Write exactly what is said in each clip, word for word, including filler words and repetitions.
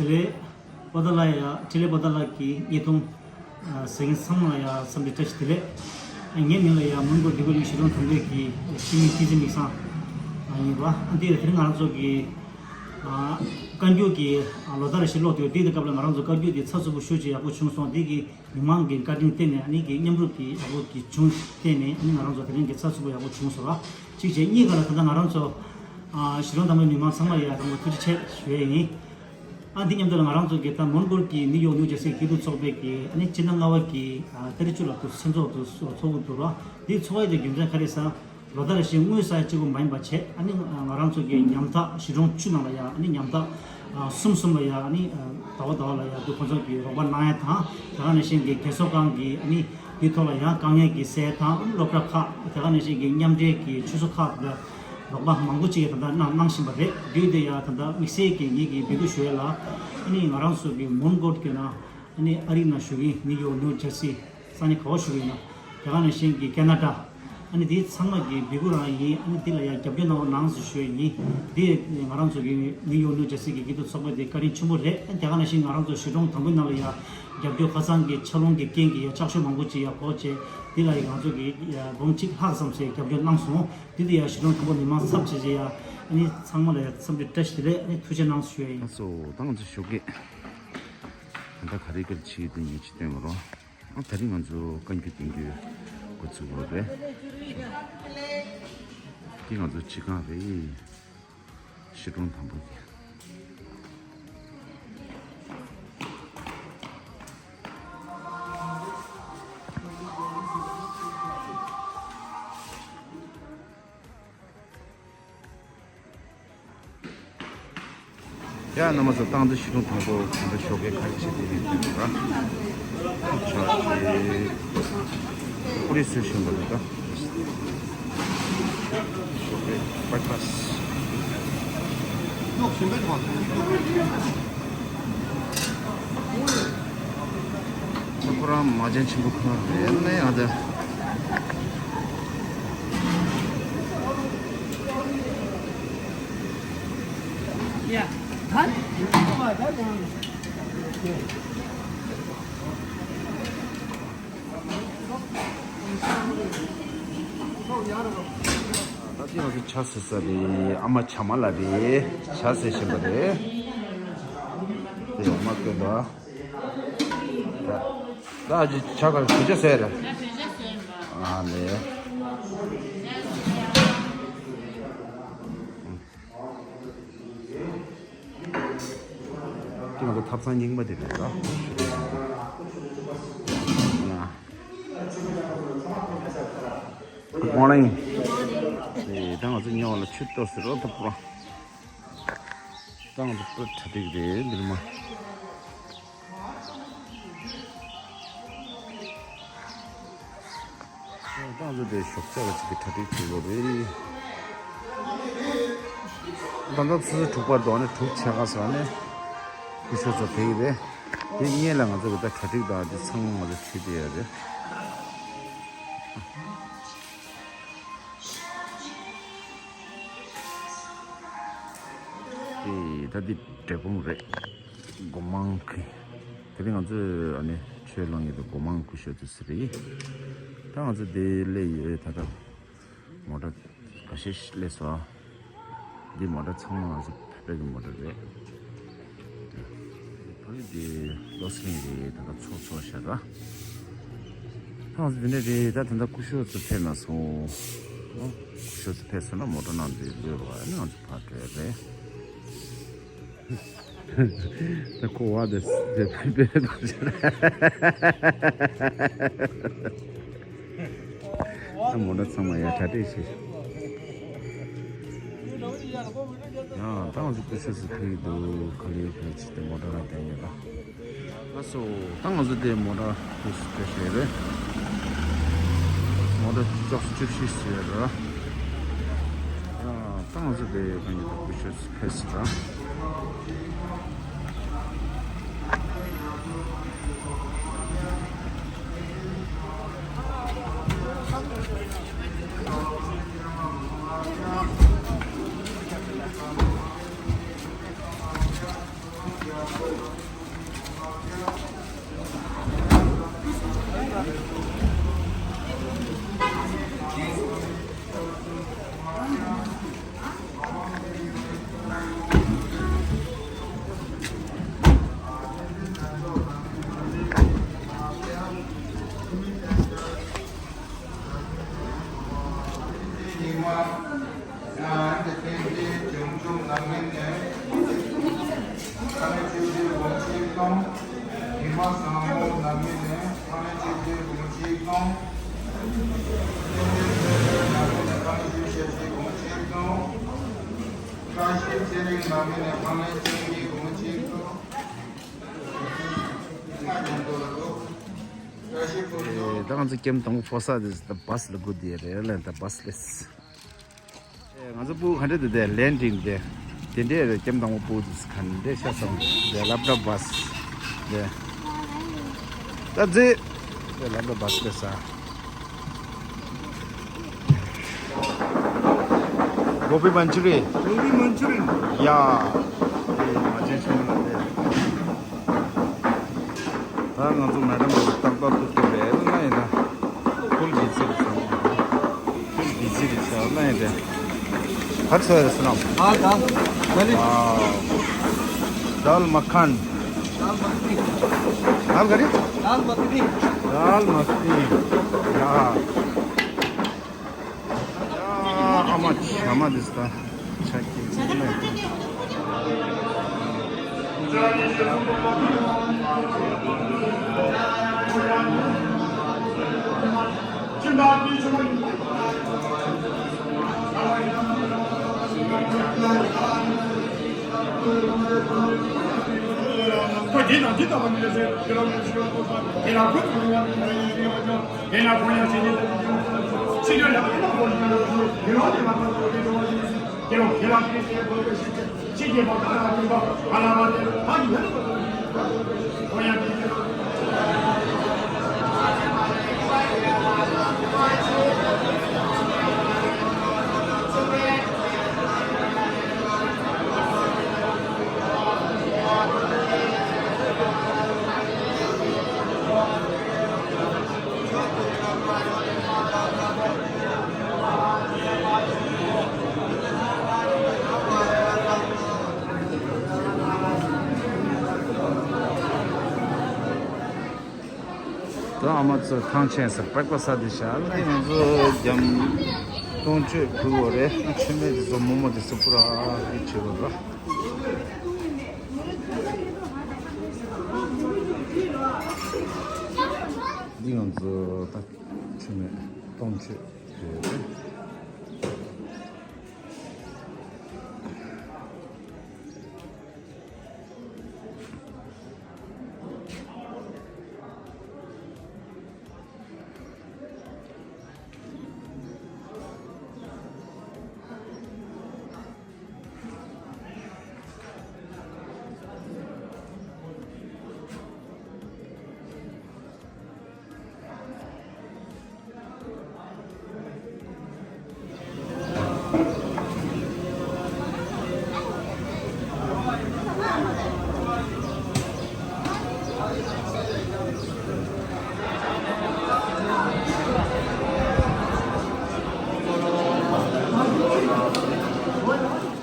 དེ་ལས་པོ་ཏཱ་ལ་ཡ་འཕྲིན་ལས་པོ་ཏཱ་ལ་གི་བརྙན་ཐུང་ཨ་གཟིགས་མཁན་ཚང་མ་ལ་ཡ་འཚམས་འདྲི་བཀྲ་ཤིས་བདེ་ལེགས། ཨ་ངའི་མིང་ལ་ཡ་མོན་གྷོ་བདེ་སྐྱིད་གླིང་གཞིས་གྲོང་དང་པོའི་གི་སྤྱི་མི་བསྟན་འཛིན་མིག་བཟང་ཨ་ཡིན་པ། ཨ་འདི་དེ་རིང་ང་རང་ཚོ་གི་ཨ་བཀའ་འགྱུར་གྱི་ཨ་ལོ་ལྟར་རེ་བཞིན་ཀློག་དུས་འདི་དུས་སྐབས་ལ་ང་རང་ཚོ་བཀའ་འགྱུར་འདི་ཚགས་ཚུད་པོ་ཞེ་ཅིག་ཡག་པོ་བྱུང་སོང་། འདི་གི་མི་མང་གི་བཀའ་དྲིན་བརྟེན་ནས་ཨ་ནི་གི་མཉམ་རུབ་ཀྱི་ཡག་པོ་གི་བྱུང་བརྟེན་ནས་ཨ་ནི་ང་རང་ཚོ་དེ་རིང་གི་ཚགས་ཚུད་པོ་ཡག་པོ་བྱུང་སོང་ར། གཅིག་བྱས་གཉིས་ཀ་ལ་ད་ལྟ་ང་རང་ཚོ་ཨ་གཞིས་གྲོང་དང་པོའི་མི་མང་ཚང་མ་ལ་ཡ་དང་པོ་ཐུགས་རྗེ་ཆེ་ཞུ་ཡས་ཡིན། ཨ་འདི་མཉམ་དུ་ལ་ང་རང་ཚོ་གི་ད་མོན་གྷོ་གི་ནིའུ་ཡོག་ནིའུ་ཇར་སི་སྐྱིད་སྡུག་ཚོགས་པའི་གི་ཨ་ནི་སྤྱི་ཟླ་ལྔ་པ་གི་ཨ་ཏ་རིག་བཅུ་ལ་དུ་མཚན་ཚོགས་དུ་ཚོགས་དགོས་འདུག་ར། འདི་ཚོགས་ཡས་དེ་རྒྱུ་མཚན་ག་རེ་ཟེར་ན། ལོ་ལྟར་བཞིན་དངུལ་ཟ་གཅིག་པུ་མ་ཡིན་པ་བྱས། ཨ་ནི་ང་རང་ཚོ་གི་ཉམ་ཐག་གཞིས་གྲོང་བཅུ་ནང་ལ་ཡ་ཨ་ནི་ཉམ་ཐག་གསུམ་གསུམ་ལ་ཡ་ཨ་ནི་ཟླ་བ་ཟླ་བ་ལ་ཡ་དུ་ཁོང་ཚོ་གི་རོགས་པ་གནང་ཡ་དང་། དེ་ག་ནང་བཞིན་གི་རྒས་གསོ་ཁང་གི་ཨ་ནི་དེའི་ཐོག་ལ་ཡང་དཀའ་ངལ་གྱི་སེལ་དང་སློབ་གྲྭ་ཁག་དེ་ག་ནང་བཞིན་གི་མཉམ་འབྲེལ་གྱི་ཆོས་ཚོགས་ཁག་ལ་རོགས་པ་མང་པོ་ཅིག་ད་ལྟ་གནང་གནང་བཞིན་པ་རེད། དུས་དེ་ཡ་ད་ལྟ་དམིགས་བསལ་གྱི་ངེད་ཀྱི་འབོད་སྐུལ་ཞུ་ཡ་ལ་ཨ་ནི་ང་རང་ཚོ་གི་མོན་གྷོ་གི་ནང་ཨ་ནི་ཨ་རི་ནང་བཞུགས་ཀྱི་ནིའུ་ཡོག་ནིའུ་ཇར་སི། ས་གནས་ག་པར་བཞུགས་ཡོད་ན། དེ་ག་ནང་བཞིན་གྱི་ཁེ་ན་ཌ། ཨ་ནི་དེ་ཚང་མ་གི་འབོད་སྐུལ་རང་ཡིན། ཨ་ནི་འདི་ལ་ཡང་རྒྱབ་སྐྱོར་གནང་རོགས་གནང་ཟེར་ཞུ་ཡ་ཡིན། འདི་ང་རང་ཚོ་གི་ནིའུ་ཡོག་ནིའུ་ཇར་སི་གི་སྐྱིད་སྡུག་ཚོགས་པ་དེ་བཀའ་དྲིན་ཆེན་པོ་རེད། ཨ་ནི་དེ་ག་ནང་བཞིན་ང་རང་ཚོ་གཞིས་གྲོང་དང་པོའི་ནང་ལ་ཡང་རྒྱབ་སྐྱོར་ཁ་སང་གི་ཆར་རླུང་གི་རྐྱེན་གྱིས་ཡང་ལྕགས་ཤོག་མང་པོ་ཅིག་ཡང་གོག་བྱས། འདི་ལ་ཡང་ང་ཚོ་གི་ཡང་འབུམ་གཅིག་ལྷག་ཙམ་ཞིག་རྒྱབ་སྐྱོར་གནང་སོང་། འདི་དེ་ཡང་གཞིས་གྲོང་དང་པོ་མི་མང་ཚབ་བྱས་བྱས་ཡང་ཨ་ནི་ཚང་མ་ལ་ཡང་འཚམས་འདྲི་བཀྲ་ཤིས་བདེ་ལེགས། ཨ་ནི་ཐུགས་རྗེ་གནང་ཞུ་ཡ་ཡིན། ལགས་སོ། ད་ང་ཚོ་ཞོགས་ཀས་ད་ལྟ་ག་རེ་ག་རེ་བྱེད་ཀྱི་འདུག་ཡིན་ཅི་སྟོན་མ་རོགས། ཨ་དེ་རིང་ང་ཚོ་བཀའ་འགྱུར་བསྟན་རྒྱུའི་འགོ་ཚུགས་པ་རེད། འདི་ང་ཚོ་སྤྱི་ཁང་རེད། གཞིས་གྲོང་དང་པོ་གི། ཡ་རྣམ་པ་ཚོ། ཏང་ཙུའུ་གཞིས་གྲོང་དང་པོ་གང་འདྲ་ཞོགས་ཀས་ཁ་ཤས་དེ་རིང་ཐོན་འདུག་ར། ཆ་ཆེ་ཀུ་རེ་བཟོས་བཞིན་པ་རེད་ད། ཞོགས་ཀས་བྷེག་ཕ་སི། ཁོ་རང་མ་ཅན་ཆེན་པོ་ཁོ་རང་རེད་ནས་ཨ་ད། ད་ཅི་ང་ཚོ་ཇ་བཟོ་ས་རེད། ཨ་མ་ཇ་མ་ལ་རེད། ཇ་བཟོ་བཞིན་པ་རེད། དེ་ཡང་མ་བསྐོལ་ལ། ད་ད་ཅི་ཇ་ག་རེ་ཞུ་ཇ་བཟོས་རེད། ཨ་ལེ། དེ་ང་ཚོ་ཐབ་ཚང་རྙིང་པ་དེ་རེད་ལ། Good morning. ད་ང་ཚོ་ཉེ་བ་ལ་ཆུ་གཏོར་ཟེར་རོ་ཐབ་པོ། ད་ང་ཚོ་པུ་གྲ་སྒྲིག་རེད་འདིར་མ། ཏང་ཙུའུ་དེ་ཞོགས་ཇ་ལ་ཅིག་གི་གྲ་སྒྲིག་བྱེད་དགོས་རེད། ད་ལྟ་ཆུ་ཚོད་དྲུག་པ་འདུག་ནས་དྲུག་ཕྱེད་ཀ་ཙམ་ནས་སྐུ་ཞབས་ཚོ་ཕེབས་ཀྱི་རེད། དེ་སྔོན་ལ་ང་ཚོ་གི་ད་གྲ་སྒྲིག་དང་དེ་ཚང་མ་ང་ཚོ་བྱེད་བསྡད་ཡོད་རེད། དེ་ད་འདི་འབྲས་སྤུངས་རེད། སྒོ་མང་གི། དེ་རིང་ང་ཚོས་ཨ་ནི་ཆོས་གླེང་ཡས་དེ་སྒོ་མང་སྐུ་ཞབས་ཚོ་ཟེར་རེད། ད་ང་ཚོ་དེ་སླེབས་ཡོད། ད་ལྟ་མོ་ཊ་འགའ་ཤས་སླེབས་སོང་། འདི་མོ་ཊ་ཚང་མ་ང་ཚོ་བོད་པའི་གི་མོ་ཊ་རེད། བོད་པའི་གི་བློ་སེང་རེད། ད་ལྟ་ཚོགས་ཚོགས་བཞག་ར། ད་ང་ཚོ་འདི་ནས་རེད། ད་ད་ལྟ་སྐུ་ཞབས་ཚོ་ཕེབས་ན་སོང་། སྐུ་ཞབས་ཚོ་ཕེབས་སོང་ན་མོ་ཊ་ནང་དུ་ལུས་རོགས། ཨ་ནི་ང་ཚོ་ཕར་འགྲོ་ཡ་རེད། ད་ཁོ་བ་དེ་དེ་དཔེ་དང་ཆེ། ད་མོ་ཊ་ཚང་མ་ཡར་གྲ་སྒྲིག་བྱས། ཡང་ད་ང་ཚོ་སྐུ་ཞབས་ཚོ་ཕེབས་ཀྱི་འདུག་ག་ལེར་ཕེབས་ཚེ་དེ་མོ་ཊ་ལ་བསྡད་ཡོད་ལ། ལགས་སོ། ད་ང་ཚོ་དེ་མོ་ཊ་སྐུ་ཞབས་ཕེབས་བྱས་རེད། མོ་ཊ་ཙོགས་བཅུ་བཞི་ཟེར་ར། ཡང་ད་ང་ཚོ་དེ་གང་ཡིན་ད་སྐུ་ཞབས་ཕེབས་ཟེར་ར། ཉི་མ་ཨ་ཏེ་བསྟན་འཛིན་བྱང་ཆུབ་རྣམ་གཉིས་ནས་ཕ་མེས་ཆོས་སྒྲོན་དགོངས་གཅིག་གཏོང་། ཉི་མ་བཟང་མོ་རྣམ་གཉིས་ནས་ཕ་མེས་ཆོས་སྒྲོན་དགོངས་གཅིག་གཏོང་། བསྟན་འཛིན་ཚེ་རིང་རྣམ་གཉིས་ནས་ཕ་མེས་ཆོས་སྒྲོན་དགོངས་གཅིག་གཏོང་། བཀྲ་ཤིས་ཚེ་རིང་རྣམ་གཉིས་ནས་ཕ་མེས་བསྟན་འཛིན་དགོངས་གཅིག་གཏོང་། ད་ང་ཚོ་ཀེམ་དང་པོ་ཕོ་ས་དེ་ད་བཱས་ལ་སྒུག་བསྡད་རེད་ལ། ད་བཱས་ལས། ཨེ་ང་ཚོ་སྤུ་གུ་ག་འདྲ་དེ་དེ་ལན་ཏིང་དེ་དེ་འདྲས་རེད། ཀེམ་དང་པོ་སྤུ་གུ་དེ་ག་འདྲས་ཤ་ཚ་མོ་དེ་སློབ་གྲྭ་བཱས་དེ། ད་ཛི་དེ་སློབ་གྲྭ་བཱས་ལས་ས། Gobi Manchuri. Gobi Manchurian. Yeah. ད་ང་ཚོ་མེ་ཌམ་ལ་ཏག་ཏག་ཏུ་ཏུ་རེད་ལ་ཡིན་ན། ཕུལ་བི་ཛི་རེད་ཤག་ཕུལ་བི་ཛི་རེད་ཤག་ལ་ཡིན་ད། ཧར་སོ་རེ་སོ་ནམ། ཨ་ད། ད་ནི། ཨ། دال مکھن. دال مکھنی. دال کری؟ دال مکھنی. دال مکھنی. Yeah. How much? How much is the? ད་ཨ་མ་ཚོ་ཐང་ཆེན་ས་པེག་པ་ས་དེ་ཤ་ལ་ང་ཚོ་རྒྱམ་སྟོང་མཆོད་ཕུལ་བ་རེད། ཨ་ཆེན་མེད་དེ་ཚོ་མོག་མོག་དེ་ཚོ་པུ་ར་ཨ་ཅེ་བ་ར། འདི་ང་ཚོ་ད་ཆེན་མེད་སྟོང་མཆོད་ཕུལ་བ་རེད།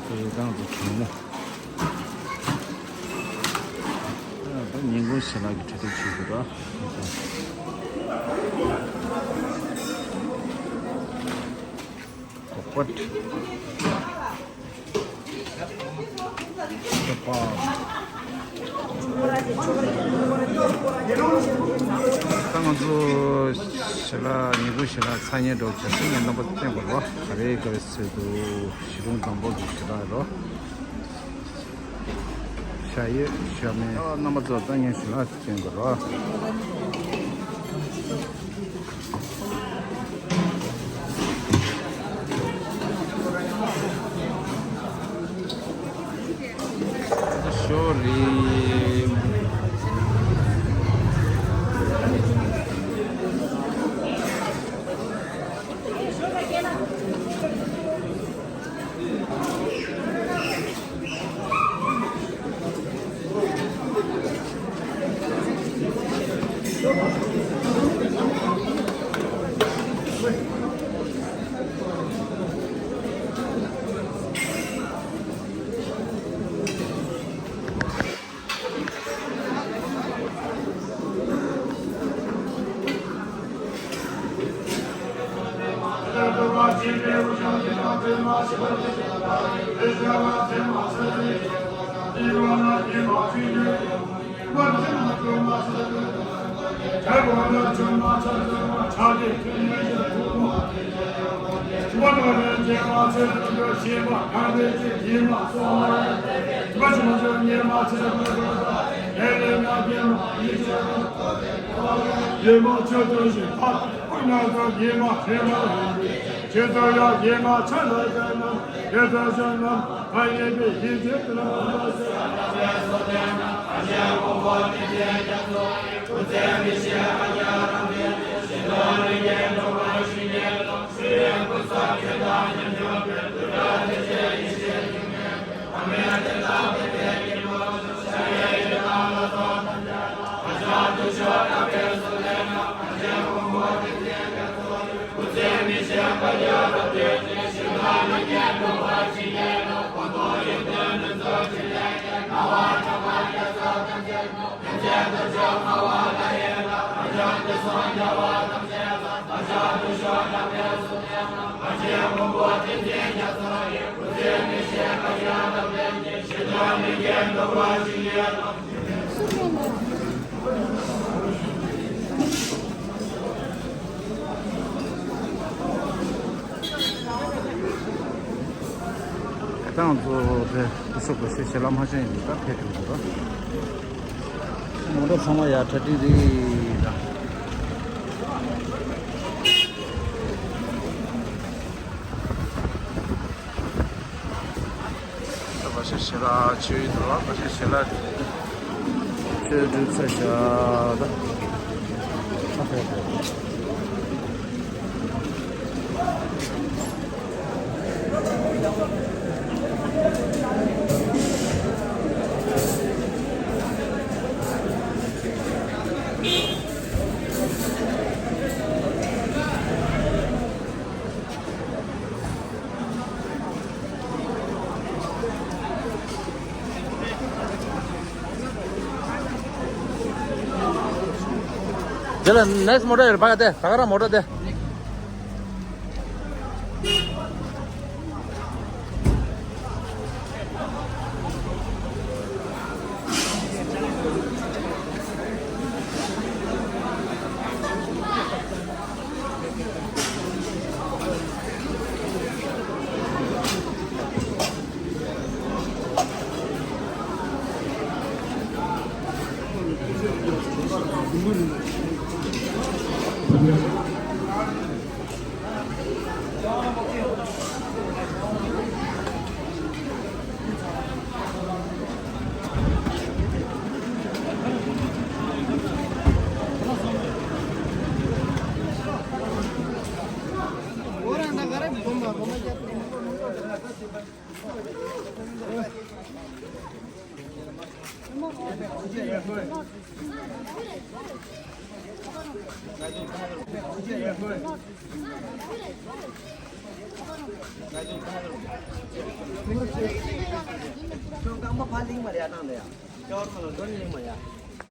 དེ་དང་དུ་གྲང་མོ། ད་ཉིན་གུང་ཞལ་ལག་གི་གྲ་སྒྲིག་བྱེད་དགོས་ར། པད། ད་ང་ཚོ་ཞལ་ལག་ཉིན་གུང་ཞལ་ལག་ཚར་ཉེ་འགྲོ་བྱས་སོང་། ངས་རྣམ་པ་ཚོ་སྟོན་དགོས་ར། ག་རེ་ག་རེ་ཟེར་འདུག་གཞིས་གྲོང་དང་པོ་གི་ཞལ་ལག་རོ། ཤ་ཡོད་ཤ་མེད། རྣམ་པ་ཚོ་ད་ངས་ཞུ་ལ་སྟོན་དགོས་རོ། ཤོ་རི། ཏང་གཙོ་བོ་དེ་སྐུ་ཞབས་དགེ་བཤེས་ཞལ་ལག་མ་བྱན་ཡིན་ད་ཕེབས་ཐུབ་འདུག་མོ་ཊ་ཚང་མ་ཡར་གྲ་སྒྲིག་རེད་ད། ད་བ་ཤ་ཤ་ལ་ཆོས་ཡིན་འདུག་བ་ཤ་ཤ་ལ་ཆོས་སྒྲུབ་ས་ཤ་ད། དེ་ལ་ནེགསི་མོ་ཊ་ཡོད་རེད། ཕ་ག་དེ་ད་ག་རང་མོ་ཊ་དེ། ཁྱོད་རྐང་པ་ཕར་ལིང་མ་རེད་ཡ། ནང་ལ་ཡ། ཅོར་མ་ལ་འདོན་ལིང་མ་ཡ།